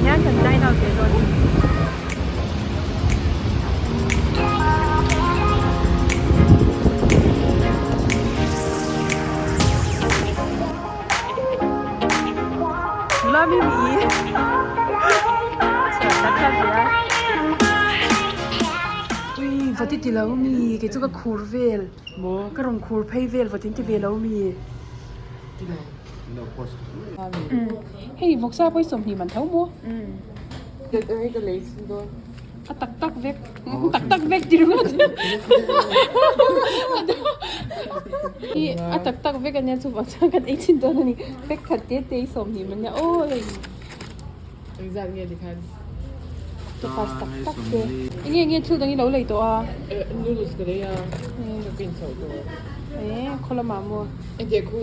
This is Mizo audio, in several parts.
hian kan dine out ve dawn a ni. Nula mi mi chhiar tak tak ve a. Ui va ti ti lo mi kei chu ka khur vel ka rawn khur phei vel va tin ti ve lo mi. Hei vawksa pawh hi 20 man tho maw? A tak tak vek tak tak vek ti ringawt hi a tak tak vek ania chuvang chuan kan ei chin dawn a ni pack khat te te hi 20 man nia aw hei Engzat nge tikhan? Topaz tak tak te enge enge thil dang i lo lei tawh a Noodles ka lei a ka inchhoh tawh e khaw lamah maw Engtiah khu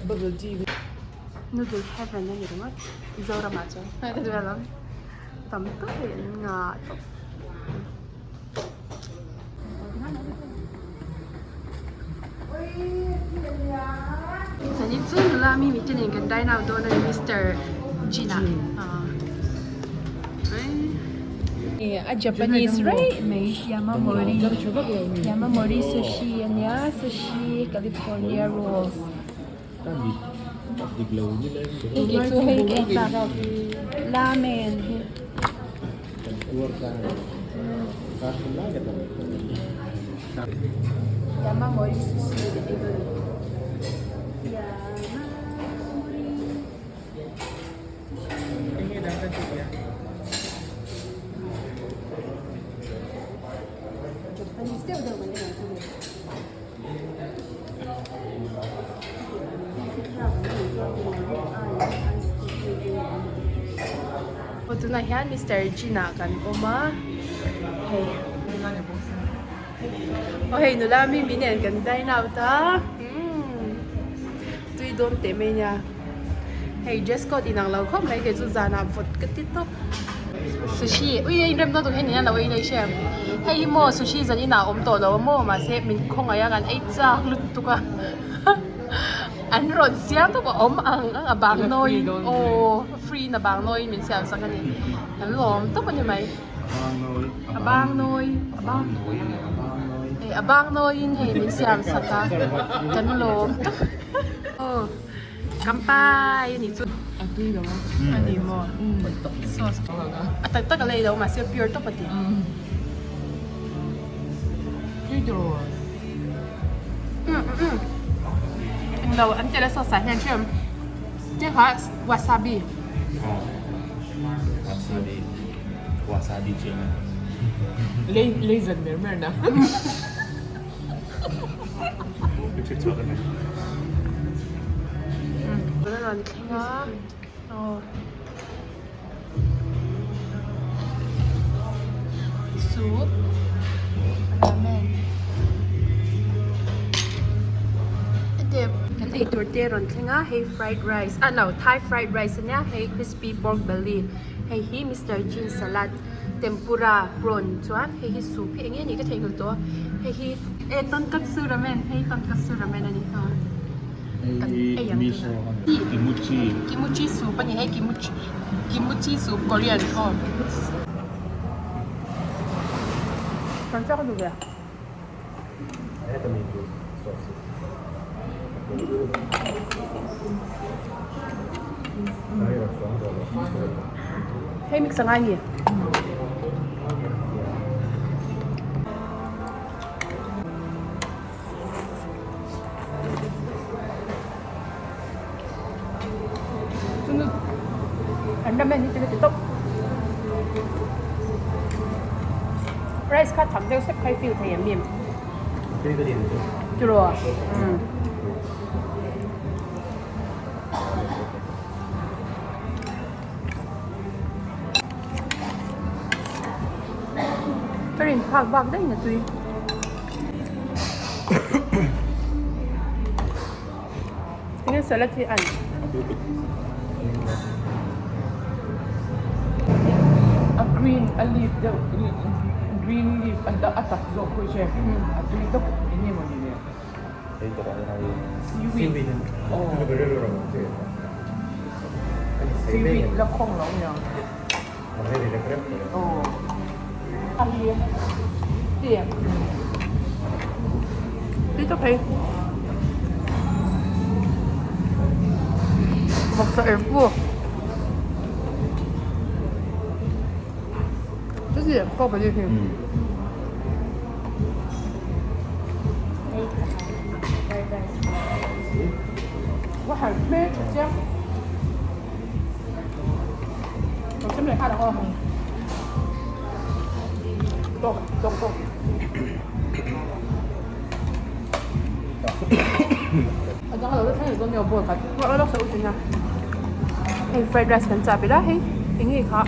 bubble tea Noodle heaven a ni ringawt Mizoramah chuan tam tak hi an ngah tawp. Zanin chu nula mi mite nen kan dine out dawn a ni Mister Jin ah a Japanese rei mai Yamamori Yamamori sushi a nia sushi California rolls hei chu hei ka en tak ramen hi. Yamamori sushi ka ei dawn a ni Yamamori Japanese deuh deuh mai a ni chu. Aw tunah hian Mister Jin ah kan awm a hei aw hei nula mi mi nen kan dine out a umm tui dawn teh mai nia hei dress code inang lo khawp mai kei chu zanah vawt ka ti tawp. Sushi ui a inrem dawn tuk hian ilo ei daih hrem hei hi maw sushi zan inah a awm tawh lo a maw mahse min khawngaih a kan ei chak lutuk a an rawn siam tawp a awm ang ang a bang nawiin aw free in a bang nawiin min siam sak a ni kan lawm tawp a ni mai a bang nawi a bang a bang nawiin hei min siam sak a kan lawm tawp aw. Kampai a nih chu. A tui lo a. A ni maw? Sauce. A tak tak a lei lo mahse pure tawp a ti. Tui tawh. Englo an tel a sauce ah hian hriam te kha wasabi. Wasabi. Wasabi chu eng a? Lei lei zan mer mer na. Rawn thleng a aw soup ramen heti kan eitur te rawn thleng a hei fried rice ah no thai fried rice ania hei crispy pork belly hei hi mister chin salad. Tempura prawn chuan hei hi soup hi eng nge ni ka theihnghilh tawh a hei hi e tonkatsu ramen hei tonkatsu ramen a ni kha kan ei ang tuna Kimuchi kimuchi soup a ni hei kimuchi kimuchi soup korean aw kan chak duh ve Hei mix angai ni. An ramen hi chu ka ti tawp. Rice kha tham deuh sep kha i feel thei em em. Tiraw? Umm. Ka rin phak bak daih na tui. Tinge salad hi an. A green a leaf deuh green leaf a tak zawk pawh hi che a tui tawp eng nge mawni le seaweed aw. Seaweed la khawng lo nia. Vawksa er pu. Hei fried rice kan chah belh a hei eng nge kha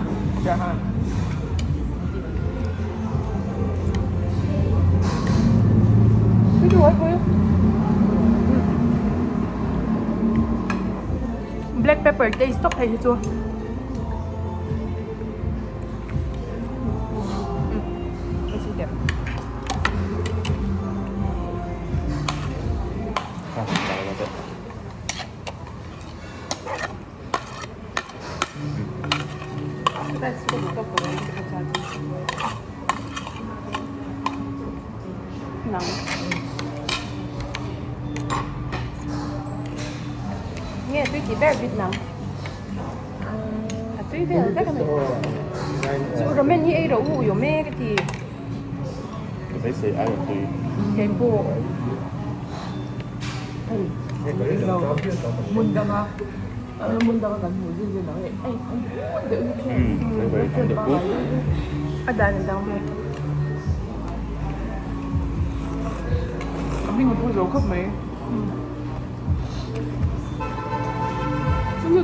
black pepper taste tawp hei hi chu. Nge tui tih ber bik nang. A tui vel vek a ni. Chu ramen hi ei rawh u i awm e ka ti. Ka beisei ai a tui. Kei pawh. Hmun danga hmun danga kan hmuh zin zin ang e ei an hmuh deuh hi khian Flavor tam deuh pawh. A dan a dang ve. A hming a phu zo khawp mai. Tui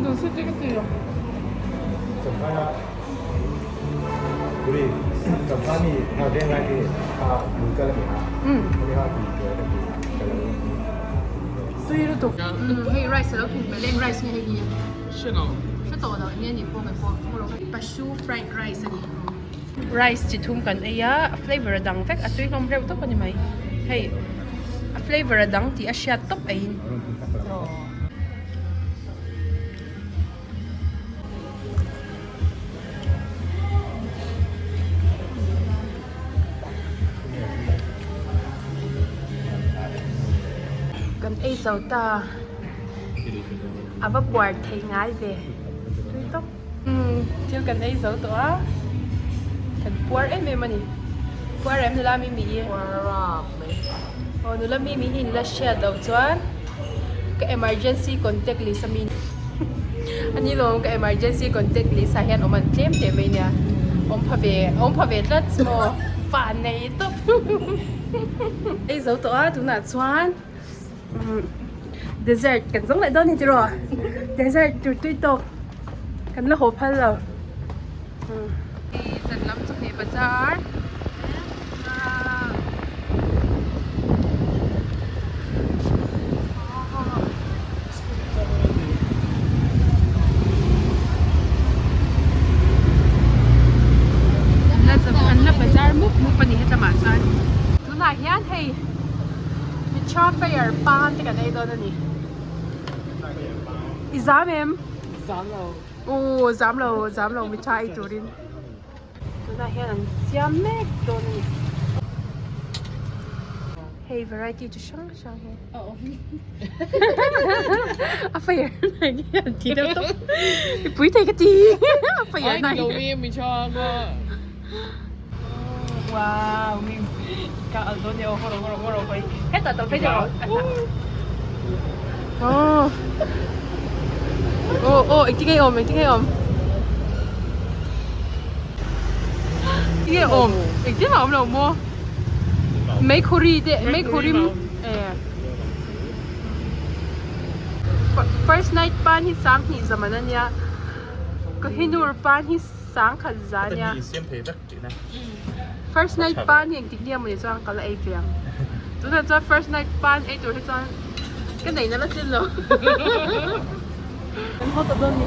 lutuk hei rice alo thun belh em rice nge hei hi hre tawh lo enge anih pawh kan pawh pashu fried rice ani rice chi thum kan ei a a flavour a dang vek a tui hlawm reuh tawp ani mai hei a flavour a dang tih a hriat tawp aiin. Kan ei zo ta a va puar thei ngai ve tui tawp. Umm thil kan ei zo tawh a kan puar em em a ni puar em nula mi mi hi aw nula mi mi hi in la hriat loh chuan ka emergency contact list a mi a ni lawm ka emergency contact list ah hian awm an tlem teh mai nia awm pha ve awm pha ve tlat maw van nei tawp ei zo tawh a tunah chuan. Dessert kan zawng leh dawn a ni tiraw dessert tur tui tawk kan la haw phal lo hei zan lam chawhmeh bazar an la bazar mup mup a ni hetlama chuan tunah hian hei. Mitcha fire pan te kan ei dawn a ni. I zam em? Zam lo. Aw zam lo zam lo mitcha ei turin. Tunah hian an siam mek dawn a ni. Hei variety chi hrang hrang hi. A awm. A fire nai hi an ti deuh tawp. I pui thei ka ti. A fire nai. Ai ni lo mi mitcha ka. Wow, mi ka al dawn e aw hawro hawro hawro hawi hetah tawh phei deuh aw aw aw engtin nge awm engtin nge awm engtin nge awm engtin mah awm lo maw meikhuri te meikhuri first night pan hi sanghnih zaman ania Kohinoor pan hi Sangkhat za nia. First night pan hi engtik nge mawni chuan ka la ei ve ang. Tunah chuan first night pan ei tur hi chuan ka neihna la tlin lo. Kan haw tawh dawn ni.